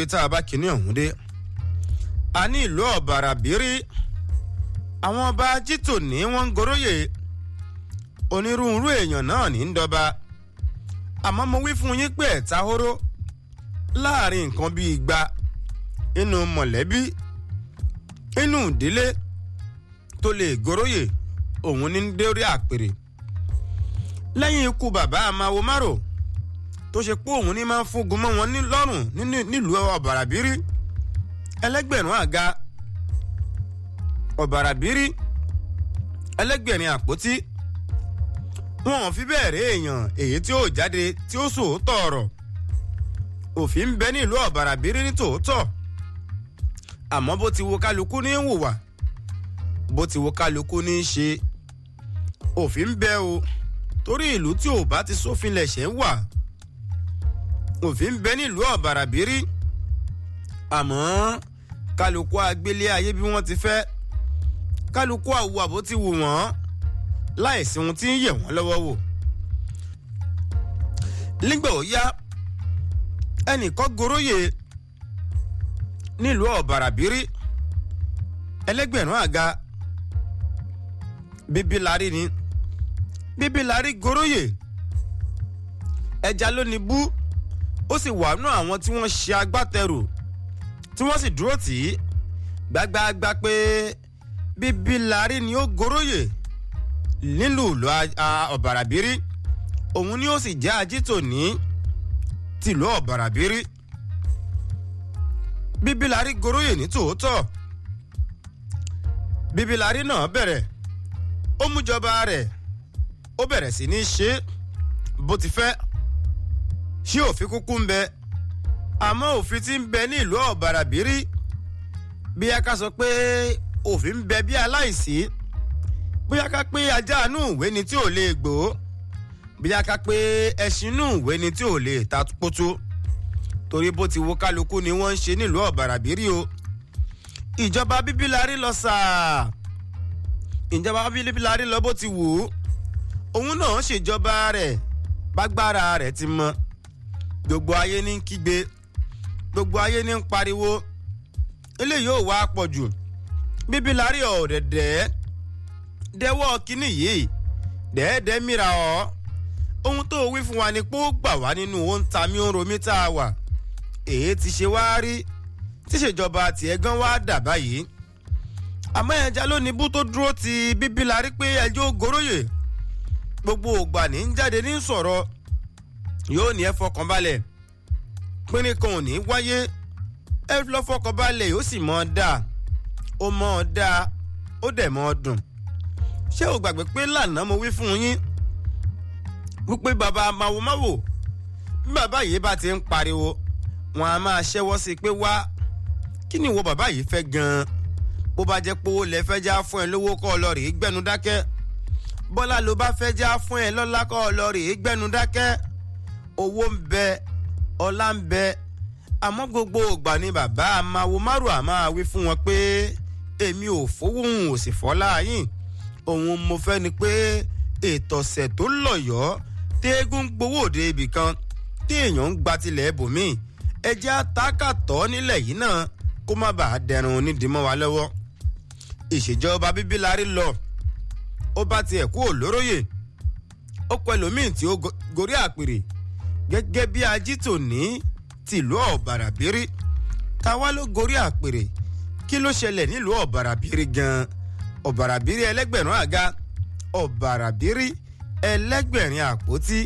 tá a bá kíní ọ̀hún dé. A ní ìlú Ọ̀bàràbírí, àwọn ọba jítò ní wọ́n ń goróyè, onírúurú èèyàn náà ní ń dọba. Àmọ́ mo wí fún yín pé ẹ̀ta hóró láàrin nǹkan bíi 200 inú mọ̀lẹ́bí, inú ìdílé tó lè goróyè, òun ní dórí àpèrè. Lẹ́yìn ikú bàbá Amáwo Márò, tó ṣe pé òun ní máa ń fúngun mọ́ wọn lọ́rùn nílùú Ọ̀bàràbírí, ẹlẹ́gbẹ̀rún àga Ọ̀bàràbírí, ẹlẹ́gbẹ̀rin àpótí, wọn ò fi bẹ́ẹ̀ rí èèyàn èyí tí ó jáde tí ó sòótọ́ ọ̀rọ̀. Òfin ń bẹ nílùú Ọ̀bàràbírí ní tòótọ́, àmọ́ bó ti wo kálukú ní hùwà, bó ti wo kálukú ní í ṣe. Òfin ń bẹ o, torí ìlú tí ò bá ti sófin lẹ̀ṣẹ̀ ń wà. Òfin ń bẹ nílùú Ọ̀bàràbírí, àmọ́ kálukú agbélé ayé bí wọ́n ti fẹ́, kálukú àwùwà bó ti wù wọ́n, láìsí ohun tí ń yẹ̀ wọ́n lọ́wọ́ wò. Nígbà ó yá, ẹnìkan goróyè nílùú Ọ̀bàràbírí, ẹlẹ́gbẹ̀rún àga, Bíbílarí ni. Bíbílarí goróyè, ẹja ló ní bú, ó sì wà nú àwọn tí wọ́n ṣe agbátẹrù tí wọ́n sì dúró tì í gbágbáágbá pé Bíbílarí ni ó goróyè nílùú ìlú Ọ̀bàràbírí, òun ni ó sì jẹ́ ajítòní tìlú Ọ̀bàràbírí. Bíbílarí goróyè ní tòótọ́. Bíbílarí náà bẹ̀rẹ̀, ó mújọba rẹ̀, ó bẹ̀rẹ̀ sí ní ṣe bó ti fẹ́. Ṣé òfin kúkú ń bẹ? Àmọ́ òfin tí ń bẹ ní ìlú Ọ̀bàràbírí, bí a ká sọ pé òfin ń bẹ bí aláìsí, bóyá ká pé ajá inú ìwé ni tí ò lè gbò, bóyá ká pé ẹṣin inú ìwé ni tí ò lè ta pótó, torí bó ti wo kálukú ni wọ́n ń ṣe nílùú Ọ̀bàràbírí o. Ìjọba Bíbílarí lọ sàá, ìjọba Bíbílarí lọ bó ti wù ú, òun náà ṣèjọba rẹ̀ bágbára rẹ̀ ti mọ. Gbogbo ayé ní ń kígbe, gbogbo ayé ní ń pariwo, eléyìí ò wá pọ̀ jù. Bíbílarí ọ̀dẹ̀dẹ̀ dẹ́wọ́ kínní yìí dẹ́ẹ̀dẹ́ mìíràn ọ́. Ohun tó wí fún wa ni pé ó gbà wá nínú ohun tàmí ó ń romí tá a wà, èyí ti ṣe wá rí tíṣèjọba tiẹ̀ gan wá dà báyìí. Àmọ́ ẹja ló ní bú tó dúró ti Bíbílarí pé ẹjọ́ goróyè, gbogbo ògbà ní ń jáde ní sọ̀rọ̀, yóò ní ẹ fọkàn balẹ̀, pínrín kan ò ní wáyé, ẹ lọ fọkàn balẹ̀, yóò sì mọ̀ ọ́ dáa, ó mọ̀ ọ́ dáa, ó dẹ̀ mọ̀ ọ́ dùn. Ṣé o gbàgbé pé lánàá mo wí fún yín wípé bàbá Màwòmáwò, bí bàbá yìí bá ti ń pariwo, wọn a máa ṣẹ́wọ́ sí i pé wá, kí ni ìwọ bàbá yìí fẹ́ gan-an? Bó bá jẹ́ pé owó lẹ fẹ́ já fún ẹ lówó, kọ́ ọ lọ rèé gbẹ́nu dákẹ́. Bọ́lá ló bá fẹ́ já fún ẹ lọ́lá, kọ́ ọ lọ rèé gbẹ́nu dákẹ́. Owó ń bẹ, ọlá ń bẹ, àmọ́ gbogbo ògbà ni bàbá Amáwo Márò á máa wí fún wọn pé èmi ò fowó, òun ò sì fọ́lá yín, òun mo fẹ́ ni pé ètò ọ̀sẹ̀ tó lọ́yọ̀ọ́ téégún gbowó òde ibì kan, téèyàn ń gba tilẹ̀ ibòmíì, ẹjẹ́ àtàkàtọ́ nílẹ̀ yìí náà kó má bàa dẹrùn onídìí mọ́ wa lọ́wọ́. Ìṣèjọba Bíbílarí lọ, ó bá tiẹ̀ kú òlóróyè, ó kọ ẹlòmíì tí ó gorí àpèrè gẹ́gẹ́ bí ajítòní tìlú Ọ̀bàràbírí. Táwa ló gorí àpèrè? Kí ló ṣẹlẹ̀ nílùú Ọ̀bàràbírí gan-an? Ọ̀bàràbírí ẹlẹ́gbẹ̀rún àga, Ọ̀bàràbírí ẹlẹ́gbẹ̀rin àpótí.